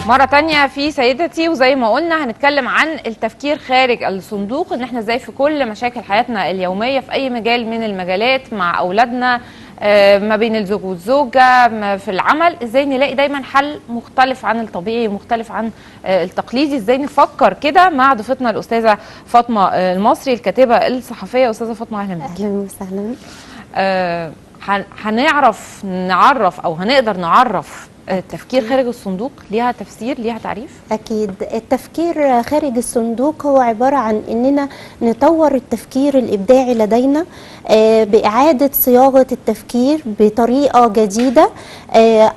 مرة تانية في سيدتي، وزي ما قلنا هنتكلم عن التفكير خارج الصندوق، ان احنا ازاي في كل مشاكل حياتنا اليومية في اي مجال من المجالات مع اولادنا، ما بين الزوج والزوجة، في العمل، ازاي نلاقي دايما حل مختلف عن الطبيعي، مختلف عن التقليدي. ازاي نفكر كده مع ضيفتنا الاستاذة فاطمة المصري الكاتبة الصحفية. استاذة فاطمة اهلا بك. اهلا وسهلا. هنعرف نعرف او هنقدر نعرف التفكير خارج الصندوق؟ ليها تفسير، ليها تعريف؟ أكيد. التفكير خارج الصندوق هو عبارة عن إننا نطور التفكير الإبداعي لدينا بإعادة صياغة التفكير بطريقة جديدة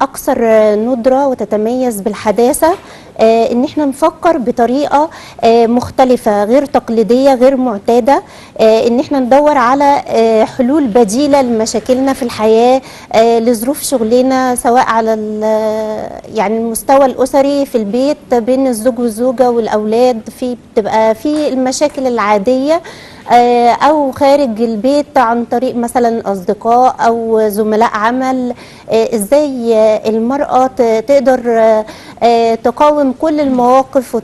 أكثر ندرة وتتميز بالحداثة، إن احنا نفكر بطريقة مختلفة غير تقليدية غير معتادة، إن احنا ندور على حلول بديلة لمشاكلنا في الحياة، لظروف شغلنا، سواء على يعني المستوى الأسري في البيت بين الزوج والزوجة والأولاد، في بتبقى في المشاكل العادية، أو خارج البيت عن طريق مثلا أصدقاء أو زملاء عمل. إزاي المرأة تقدر تقاوم كل المواقف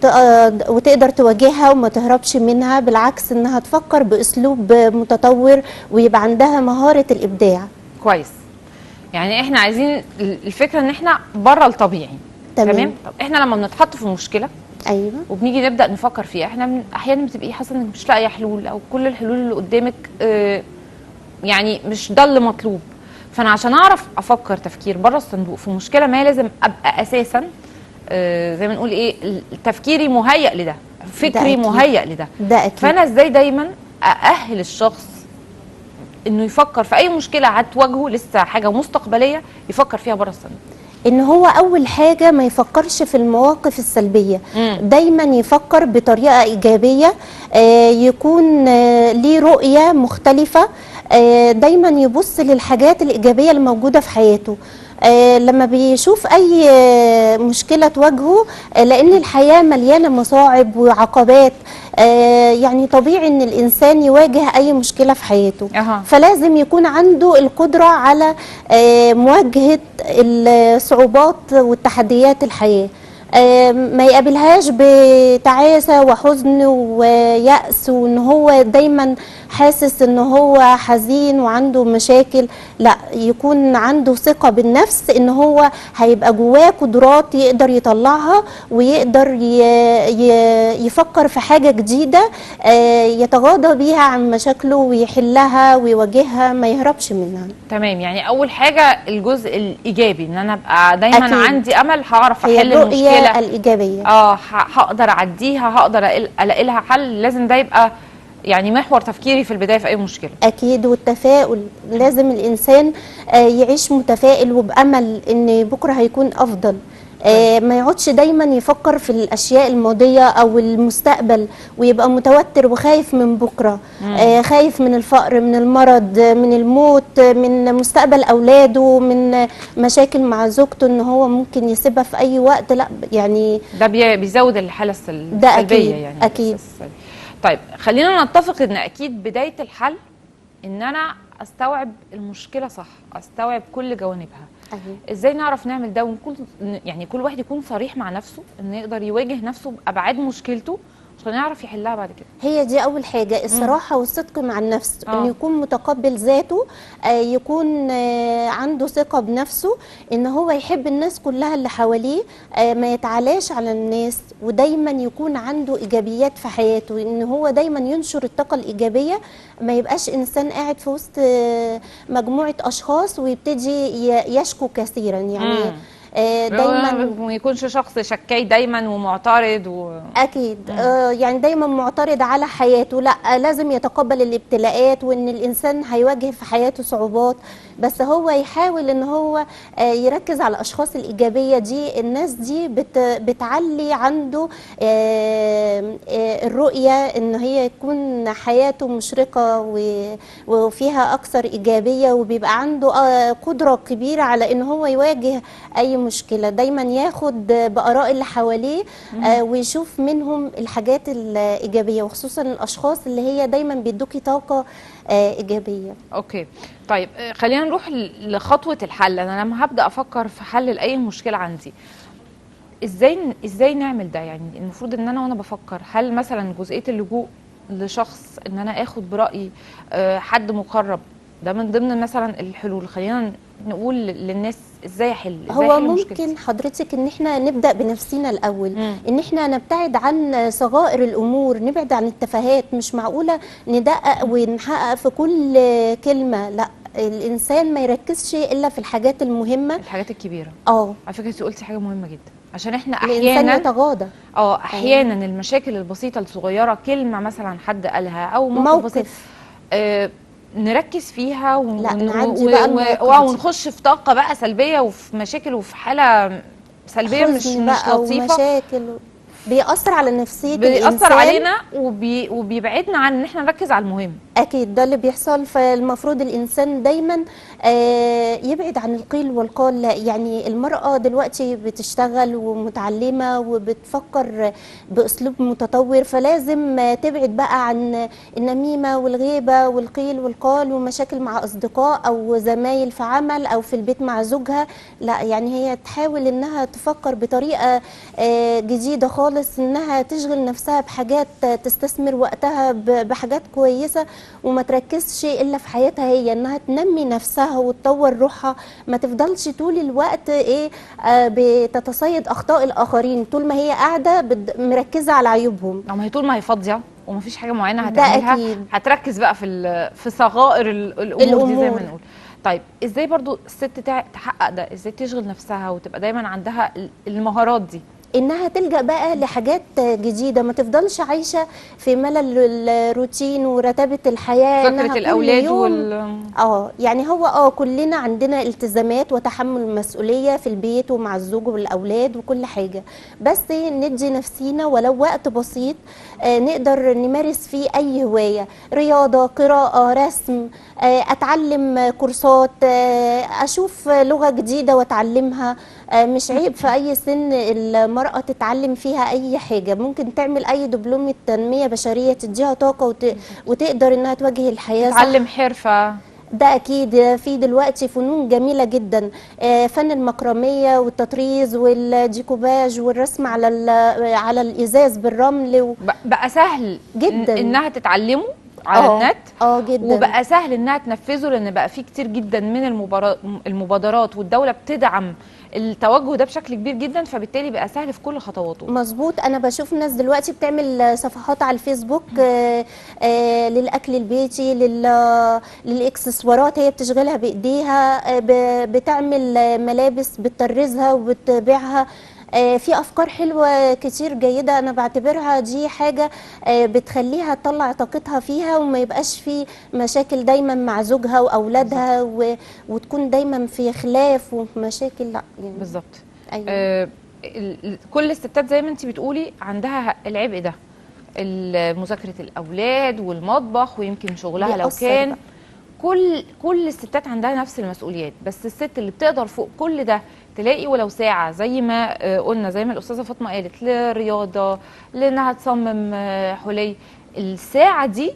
وتقدر تواجهها وما تهربش منها، بالعكس إنها تفكر بأسلوب متطور ويبقى عندها مهارة الإبداع. كويس. يعني احنا عايزين الفكرة ان احنا بره الطبيعي. تمام. طب احنا لما بنتحط في مشكلة، ايوه، وبنيجي نبدا نفكر فيها، احنا احيانا بتبقي حاسه انك مش لاقيه حلول، او كل الحلول اللي قدامك يعني مش ده اللي مطلوب. فانا عشان اعرف افكر تفكير بره الصندوق في مشكلة ما، لازم ابقى اساسا زي ما نقول ايه، تفكيري مهيأ لده، فكري مهيأ لده. ده أكيد. فانا ازاي دايما اأهل الشخص انه يفكر في اي مشكلة هتواجهه لسه حاجة مستقبلية يفكر فيها بره الصندوق؟ ان هو اول حاجة ما يفكرش في المواقف السلبية، دايما يفكر بطريقة ايجابية، يكون ليه رؤية مختلفة، دايما يبص للحاجات الايجابية الموجودة في حياته. لما بيشوف اي مشكلة تواجهه، لان الحياة مليانة مصاعب وعقبات، يعني طبيعي ان الانسان يواجه اي مشكلة في حياته. فلازم يكون عنده القدرة على مواجهة الصعوبات والتحديات الحياة، ما يقابلهاش بتعاسة وحزن ويأس، وان هو دايما حاسس ان هو حزين وعنده مشاكل. لا، يكون عنده ثقة بالنفس ان هو هيبقى جواه قدرات يقدر يطلعها، ويقدر يفكر في حاجة جديدة يتغاضى بيها عن مشاكله ويحلها ويواجهها، ما يهربش منها. تمام. يعني اول حاجة الجزء الايجابي، ان انا ابقى دايما أكيد. عندي امل، هعرف احل المشكلة الإيجابية، هقدر اعديها، هقدر الاقي لها حل. لازم ده يبقى يعني محور تفكيري في البداية في اي مشكلة. اكيد. والتفاؤل، لازم الانسان يعيش متفائل وبامل ان بكره هيكون افضل، ما يقعدش دايما يفكر في الاشياء الماضية او المستقبل ويبقى متوتر وخايف من بكره، خايف من الفقر، من المرض، من الموت، من مستقبل اولاده، من مشاكل مع زوجته ان هو ممكن يسيبها في اي وقت. لا، يعني ده بيزود الحالة السلبية يعني. اكيد. طيب خلينا نتفق ان اكيد بداية الحل ان انا استوعب المشكلة صح، استوعب كل جوانبها. ازاي نعرف نعمل ده ونكون يعني كل واحد يكون صريح مع نفسه، انه يقدر يواجه نفسه بابعاد مشكلته عشان يعرف يحلها بعد كده؟ هي دي اول حاجة، الصراحة والصدق مع النفس، انه يكون متقبل ذاته، يكون عنده ثقة بنفسه، ان هو يحب الناس كلها اللي حواليه، ما يتعالاش على الناس، ودايما يكون عنده ايجابيات في حياته، ان هو دايما ينشر الطاقة الايجابية، ما يبقاش انسان قاعد في وسط مجموعة اشخاص ويبتدي يشكو كثيرا، يعني دايما ما يكونش شخص شكاي دايما ومعترض اكيد. يعني دايما معترض على حياته. لا، لازم يتقبل الابتلاءات، وان الانسان هيواجه في حياته صعوبات، بس هو يحاول ان هو يركز على الاشخاص الايجابية دي. الناس دي بتعلي عنده الرؤية ان هي يكون حياته مشرقة وفيها اكثر ايجابية، وبيبقى عنده قدره كبيرة على ان هو يواجه اي مشكلة. دايما ياخد باراء اللي حواليه ويشوف منهم الحاجات الايجابية، وخصوصا الاشخاص اللي هي دايما بيدوكي طاقة ايجابية. okay. طيب خلينا نروح لخطوه الحل. انا لما هبدا افكر في حل لاي مشكلة عندي، ازاي نعمل ده؟ يعني المفروض ان انا وانا بفكر، هل مثلا جزئية اللجوء لشخص ان انا اخد براي حد مقرب، ده من ضمن مثلا الحلول؟ خلينا نقول للناس ازاي احل، ازاي هو احل مشكلتي. ممكن حضرتك ان احنا نبدأ بنفسينا الاول، ان احنا نبتعد عن صغائر الامور، نبعد عن التفاهات. مش معقولة ندقق ونحقق في كل كلمة، لا، الانسان ما يركزش الا في الحاجات المهمة، الحاجات الكبيرة. على فكرة انت قلتي حاجة مهمة جدا، عشان احنا الانسان احيانا يتغاضى. احيانا المشاكل البسيطة الصغيرة، كلمة مثلا حد قالها او موقف بسيط نركز فيها لا، نعدي بقى المواقف دي. ونخش في طاقة بقى سلبية وفي مشاكل وفي حاله سلبية مش لطيفة، ومشاكل بيأثر على نفسية بيأثر الإنسان، علينا وبيبعدنا عن ان احنا نركز على المهم. أكيد ده اللي بيحصل. فالمفروض الإنسان دايما يبعد عن القيل والقال. يعني المرأة دلوقتي بتشتغل ومتعلمة وبتفكر بأسلوب متطور، فلازم تبعد بقى عن النميمة والغيبة والقيل والقال ومشاكل مع أصدقاء أو زمايل في عمل أو في البيت مع زوجها. لا، يعني هي تحاول إنها تفكر بطريقة جديدة خالص، إنها تشغل نفسها بحاجات، تستثمر وقتها بحاجات كويسة، وما تركزش الا في حياتها هي، انها تنمي نفسها وتطور روحها، ما تفضلش طول الوقت ايه بتتصيد اخطاء الاخرين، طول ما هي قاعدة مركزه على عيوبهم. ما هي طول ما هي فاضية ومفيش حاجة معينة هتعملها هتركز بقى في صغائر الامور دي زي ما نقول. طيب ازاي برضو الست تحقق ده؟ ازاي تشغل نفسها وتبقى دايما عندها المهارات دي؟ انها تلجأ بقى لحاجات جديدة، ما تفضلش عايشه في ملل الروتين ورتابه الحياة، فكرة الاولاد يعني هو كلنا عندنا التزامات وتحمل مسؤولية في البيت ومع الزوج والاولاد وكل حاجة، بس ندي نفسينا ولو وقت بسيط نقدر نمارس فيه اي هواية، رياضة، قراءة، رسم، اتعلم كورسات، اشوف لغة جديدة واتعلمها. مش عيب في اي سن المرأة تتعلم فيها اي حاجة، ممكن تعمل اي دبلومة تنمية بشرية تديها طاقة وتقدر انها تواجه الحياة. تتعلم حرفة، ده اكيد في دلوقتي فنون جميلة جدا، فن المكرمية والتطريز والديكوباج والرسم على الازاز بالرمل بقى سهل جدا انها تتعلمه على النت. جدا، وبقى سهل انها تنفذه، لان بقى في كتير جدا من المبادرات والدولة بتدعم التوجه ده بشكل كبير جدا، فبالتالي بقى سهل في كل خطواته. مظبوط. انا بشوف ناس دلوقتي بتعمل صفحات على الفيسبوك للاكل البيتي، للاكسسوارات هي بتشغلها بايديها، بتعمل ملابس بتطرزها وبتبيعها. في افكار حلوة كتير جيدة، انا بعتبرها دي حاجة بتخليها تطلع طاقتها فيها، وما يبقاش في مشاكل دايما مع زوجها واولادها وتكون دايما في خلاف ومشاكل. لا يعني بالظبط. أيوة. كل الستات زي ما انت بتقولي عندها العبء ده، مذاكرة الاولاد والمطبخ ويمكن شغلها لو كان بقى. كل الستات عندها نفس المسؤوليات، بس الست اللي بتقدر فوق كل ده تلاقي ولو ساعة زي ما قلنا، زي ما الأستاذة فاطمة قالت، لرياضة، لأنها تصمم حلي، الساعة دي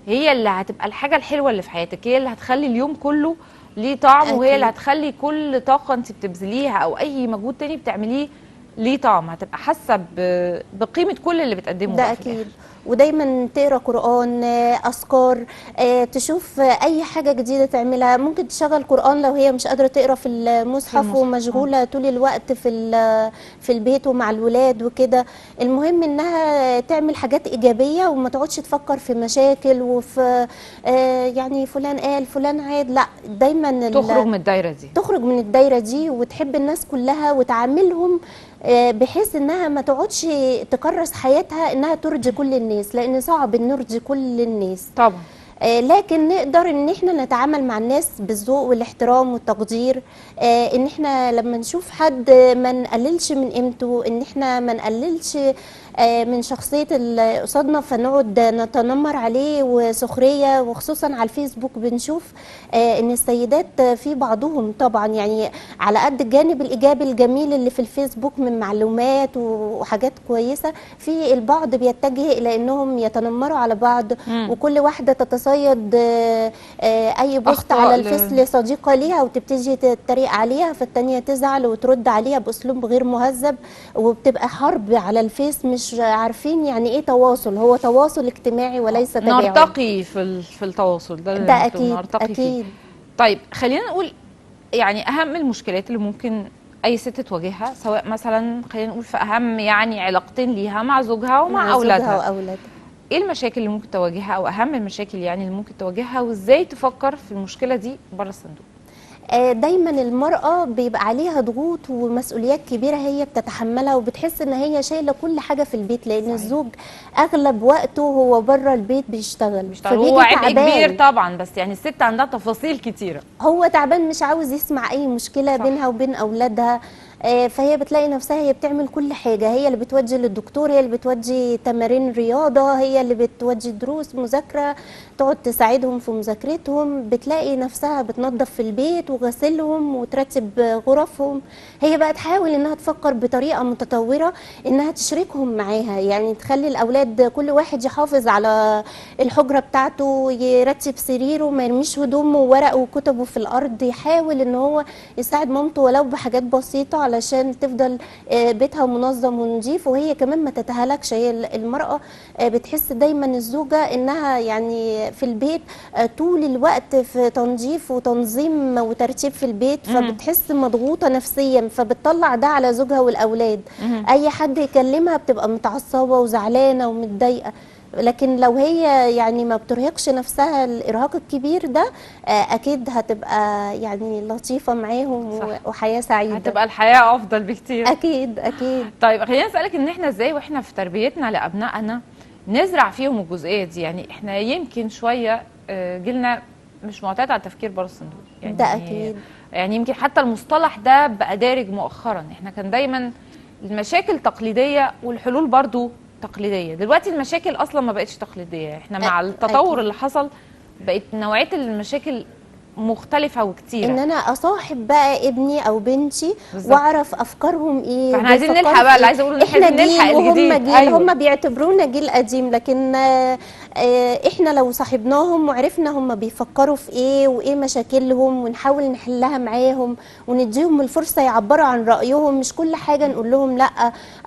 هي اللي هتبقى الحاجة الحلوة اللي في حياتك، هي اللي هتخلي اليوم كله ليه طعم، وهي اللي هتخلي كل طاقة انت بتبذليها أو أي مجهود تاني بتعمليه ليه طعم، هتبقى حاسة بقيمة كل اللي بتقدمه ده أكيد. ودايما تقرا قرآن، أذكار، تشوف أي حاجة جديدة تعملها. ممكن تشغل قرآن لو هي مش قادرة تقرا في المصحف ومشغولة طول الوقت في البيت ومع الولاد وكده. المهم إنها تعمل حاجات إيجابية وما تقعدش تفكر في مشاكل وفي يعني فلان قال فلان عاد، لا، دايما تخرج من الدايرة دي، تخرج من الدايرة دي وتحب الناس كلها وتعاملهم بحيث انها ما تقعدش تكرس حياتها انها ترضي كل الناس، لان صعب ان نرضي كل الناس طبعا. لكن نقدر ان احنا نتعامل مع الناس بالذوق والاحترام والتقدير، ان احنا لما نشوف حد ما نقللش من قيمته، ان احنا ما نقللش من شخصية اللي قصادنا، فنقعد نتنمر عليه وسخرية. وخصوصا على الفيسبوك بنشوف ان السيدات في بعضهم طبعا يعني على قد الجانب الايجابي الجميل اللي في الفيسبوك من معلومات وحاجات كويسة، في البعض بيتجه الى انهم يتنمروا على بعض. وكل واحدة تتصيد اي post أخطاء على الفيس لصديقه ليها وتبتدي تتريق عليها، فالتانيه تزعل وترد عليها باسلوب غير مهذب، وبتبقى حرب على الفيس. مش عارفين يعني ايه تواصل، هو تواصل اجتماعي وليس تباعد. نرتقي في التواصل ده اللي ده مطلوب، اكيد نرتقي فيه. اكيد. طيب خلينا نقول يعني اهم المشكلات اللي ممكن اي ست تواجهها، سواء مثلا خلينا نقول في اهم يعني علاقتين ليها، مع زوجها ومع مع زوجها اولادها، واولادها. ايه المشاكل اللي ممكن تواجهها او اهم المشاكل يعني اللي ممكن تواجهها، وازاي تفكر في المشكلة دي بره الصندوق؟ دايما المرأة بيبقى عليها ضغوط ومسؤوليات كبيرة هي بتتحملها، وبتحس ان هي شايلة كل حاجة في البيت، لان صحيح. الزوج اغلب وقته هو بره البيت بيشتغل، بيشتغل، فبيجي هو عبء كبير تعبان. طبعا، بس يعني الست عندها تفاصيل كتيرة. هو تعبان مش عاوز يسمع اي مشكلة صح. بينها وبين اولادها. فهي بتلاقي نفسها هي بتعمل كل حاجة، هي اللي بتوجه للدكتور، هي اللي بتوجه تمارين رياضة، هي اللي بتوجه دروس مذاكرة، تقعد تساعدهم في مذاكرتهم، بتلاقي نفسها بتنظف في البيت وغسلهم وترتب غرفهم. هي بقى تحاول انها تفكر بطريقة متطورة انها تشركهم معاها، يعني تخلي الاولاد كل واحد يحافظ على الحجرة بتاعته، يرتب سريره، ما يرميش هدومه وورقة وكتبه في الارض، يحاول ان هو يساعد مامته ولو بحاجات بسيطة علشان تفضل بيتها منظم ونظيف، وهي كمان ما تتهلكش. هي المرأة بتحس دايما الزوجة انها يعني في البيت طول الوقت في تنظيف وتنظيم وترتيب في البيت، فبتحس مضغوطة نفسيا، فبتطلع ده على زوجها والأولاد. اي حد يكلمها بتبقى متعصبة وزعلانة ومتضايقة. لكن لو هي يعني ما بترهقش نفسها الإرهاق الكبير ده، أكيد هتبقى يعني لطيفة معاهم صح. وحياة سعيدة. هتبقى الحياة افضل بكتير. أكيد أكيد. طيب خلينا نسألك ان احنا ازاي واحنا في تربيتنا لابنائنا نزرع فيهم الجزئية دي؟ يعني احنا يمكن شوية جيلنا مش معتاد على التفكير بره الصندوق يعني، ده أكيد. يعني يمكن حتى المصطلح ده بقى دارج مؤخرا. احنا كان دايما المشاكل تقليدية والحلول برضو تقليدية، دلوقتي المشاكل اصلا ما بقتش تقليدية. احنا مع التطور أكيد. اللي حصل بقت نوعية المشاكل مختلفة وكتيره. ان انا اصاحب بقى ابني او بنتي بالظبط. واعرف افكارهم ايه، فاحنا عايزين وبيفكروا نلحق بقى، في اللي عايزه اقوله ان احنا احنا عايزين نلحق جيل وهم الجديد. جيل. أيوة. هم بيعتبرونا جيل قديم، لكن احنا لو صاحبناهم وعرفنا هم بيفكروا في ايه وايه مشاكلهم، ونحاول نحلها معاهم ونديهم الفرصة يعبروا عن رأيهم، مش كل حاجة نقول لهم لا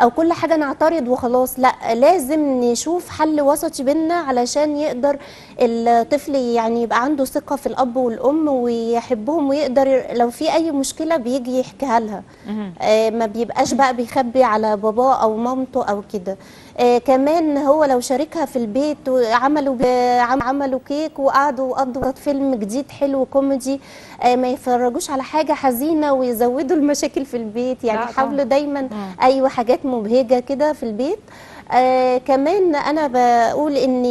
او كل حاجة نعترض وخلاص، لا لازم نشوف حل وسطي بينا علشان يقدر الطفل يعني يبقى عنده ثقة في الأب والأم ويحبهم، ويقدر لو في أي مشكلة بيجي يحكيها لها، ما بيبقاش بقى بيخبي على باباه أو مامته أو كده. كمان هو لو شاركها في البيت وعملوا عملوا كيك وقعدوا وقضوا فيلم جديد حلو كوميدي، ما يفرجوش على حاجة حزينة ويزودوا المشاكل في البيت، يعني لا طبعاً. حاولوا دايما أيوة حاجات مبهجة كده في البيت. كمان انا بقول ان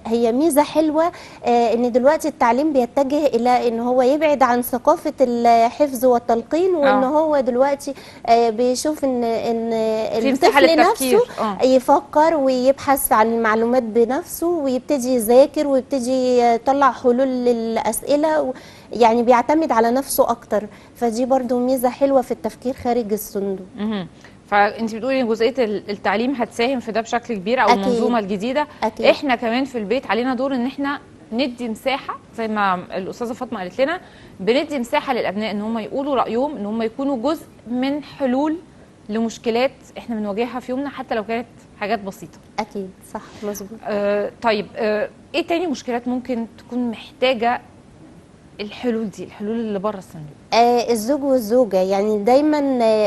هي ميزة حلوة ان دلوقتي التعليم بيتجه الى ان هو يبعد عن ثقافة الحفظ والتلقين، وان هو دلوقتي بيشوف ان في مساحة الطفل للتفكير. نفسه يفكر ويبحث عن المعلومات بنفسه ويبتدي يذاكر ويبتدي يطلع حلول للاسئلة يعني بيعتمد على نفسه اكتر، فدي برضو ميزة حلوة في التفكير خارج الصندوق. فانت بتقولي ان جزئية التعليم هتساهم في ده بشكل كبير، او أكيد. المنظومة الجديدة. أكيد. احنا كمان في البيت علينا دور ان احنا ندي مساحة، زي ما الاستاذة فاطمة قالت لنا، بندي مساحة للابناء ان هم يقولوا رايهم، ان هم يكونوا جزء من حلول لمشكلات احنا بنواجهها في يومنا، حتى لو كانت حاجات بسيطة. اكيد صح مظبوط. طيب ايه تاني مشكلات ممكن تكون محتاجه الحلول دي، الحلول اللي بره الصندوق؟ الزوج والزوجة، يعني دايما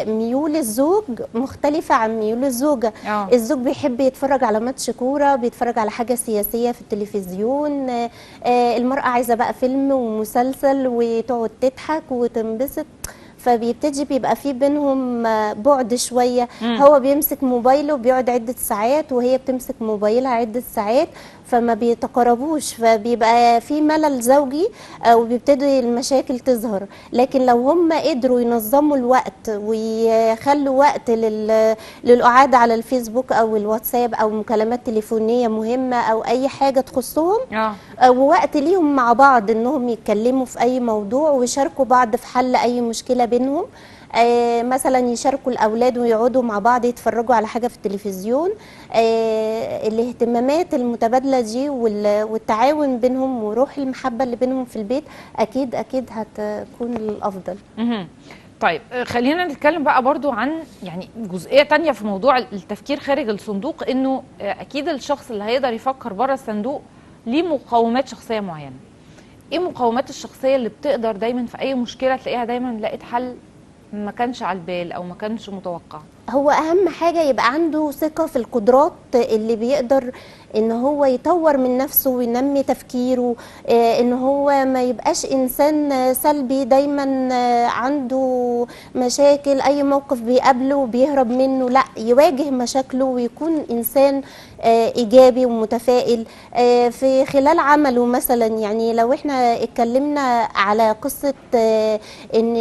ميول الزوج مختلفة عن ميول الزوجة. الزوج بيحب يتفرج على ماتش كورة، بيتفرج على حاجة سياسية في التلفزيون. المرأة عايزة بقى فيلم ومسلسل وتقعد تضحك وتنبسط. فبيبتدي بيبقى في بينهم بعد شوية. هو بيمسك موبايله بيقعد عدة ساعات، وهي بتمسك موبايلها عدة ساعات، فما بيتقربوش، فبيبقى في ملل زوجي وبيبتدي المشاكل تظهر. لكن لو هم قدروا ينظموا الوقت ويخلوا وقت للقعاد على الفيسبوك او الواتساب او مكالمات تليفونية مهمة او اي حاجة تخصهم، ووقت ليهم مع بعض انهم يتكلموا في اي موضوع ويشاركوا بعض في حل اي مشكلة بينهم، مثلا يشاركوا الاولاد ويقعدوا مع بعض يتفرجوا على حاجة في التلفزيون. الاهتمامات المتبادلة دي والتعاون بينهم وروح المحبة اللي بينهم في البيت اكيد اكيد هتكون الافضل. طيب خلينا نتكلم بقى برضو عن يعني جزئية تانية في موضوع التفكير خارج الصندوق، انه اكيد الشخص اللي هيقدر يفكر بره الصندوق ليه مقومات شخصية معينة. ايه مقومات الشخصية اللي بتقدر دايما في اي مشكلة تلاقيها دايما لقيت حل ما كانش على البال او ما كانش متوقع؟ هو اهم حاجة يبقى عنده ثقة في القدرات اللي بيقدر ان هو يطور من نفسه وينمي تفكيره، ان هو ما يبقاش انسان سلبي دايما عنده مشاكل، اي موقف بيقابله بيهرب منه، لا يواجه مشاكله ويكون انسان ايجابي ومتفائل في خلال عمله. مثلا يعني لو احنا اتكلمنا على قصة ان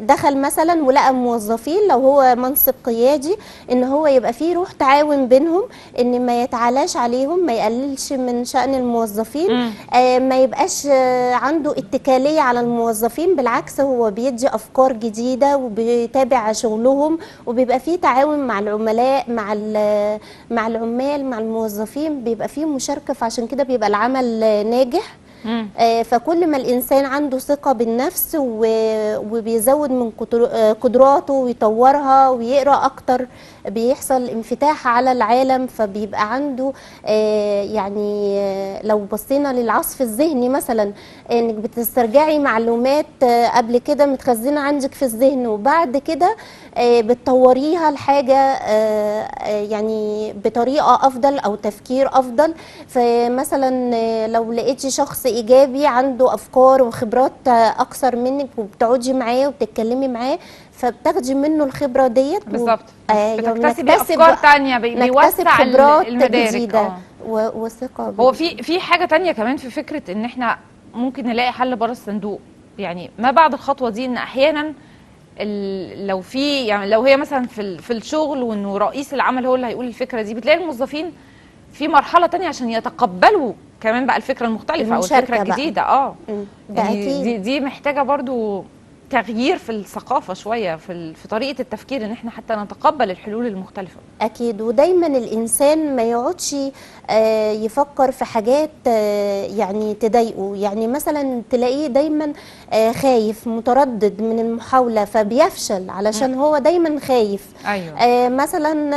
دخل مثلا ولقى موظفين، لو هو منصب قيادي ان هو يبقى فيه روح تعاون بينهم، ان ما يتعالاش عليهم، ما يقللش من شأن الموظفين، ما يبقاش عنده اتكالية على الموظفين، بالعكس هو بيدي أفكار جديدة وبيتابع شغلهم، وبيبقى فيه تعاون مع العملاء، مع العمال، مع الموظفين، بيبقى فيه مشاركة، فعشان كده بيبقى العمل ناجح. فكل ما الإنسان عنده ثقة بالنفس وبيزود من قدراته ويطورها ويقرأ أكتر، بيحصل انفتاح على العالم، فبيبقى عنده يعني لو بصينا للعصف الذهني مثلا، انك بتسترجعي معلومات قبل كده متخزنة عندك في الذهن، وبعد كده بتطوريها لحاجة يعني بطريقة أفضل أو تفكير أفضل. فمثلا لو لقيتي شخص إيجابي عنده أفكار وخبرات أكثر منك وبتقعدي معاه وبتتكلمي معاه، فبتاخدي منه الخبرة ديت بالظبط، بتكتسبي أفكار تانية، بيوسع المدارك وثقة. هو في حاجة تانية كمان في فكرة إن إحنا ممكن نلاقي حل بره الصندوق، يعني ما بعد الخطوة دي، إن أحيانا لو في يعني لو هي مثلا في الشغل وإنه رئيس العمل هو اللي هيقول الفكرة دي، بتلاقي الموظفين في مرحلة تانية عشان يتقبلوا كمان بقى الفكرة المختلفة أو الفكرة الجديدة. يعني دي محتاجة برضو تغيير في الثقافة شوية، في طريقة التفكير، ان احنا حتى نتقبل الحلول المختلفة. اكيد، ودايما الانسان ما يقعدش يفكر في حاجات يعني تضايقه، يعني مثلا تلاقيه دايما خايف متردد من المحاولة فبيفشل علشان هو دايما خايف. أيوة. مثلا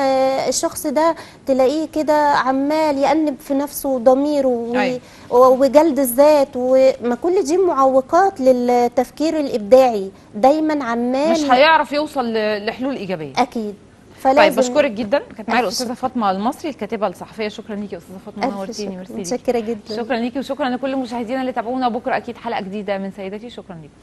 الشخص ده تلاقيه كده عمال يأنب في نفسه وضميره أيوة. وجلد الذات، وما كل دي معوقات للتفكير الإبداعي، دايما عمال مش هيعرف يوصل لحلول إيجابية. أكيد. طيب بشكرك جدا، كانت معايا الأستاذة فاطمة المصري الكاتبة الصحفية. شكرا ليكي يا أستاذة فاطمة، نورتيني، ميرسي. متشكرة جدا. شكرا ليكي، وشكرا لكل مشاهدينا اللي تابعونا. بكرة أكيد حلقة جديدة من سيدتي. شكرا ليكم.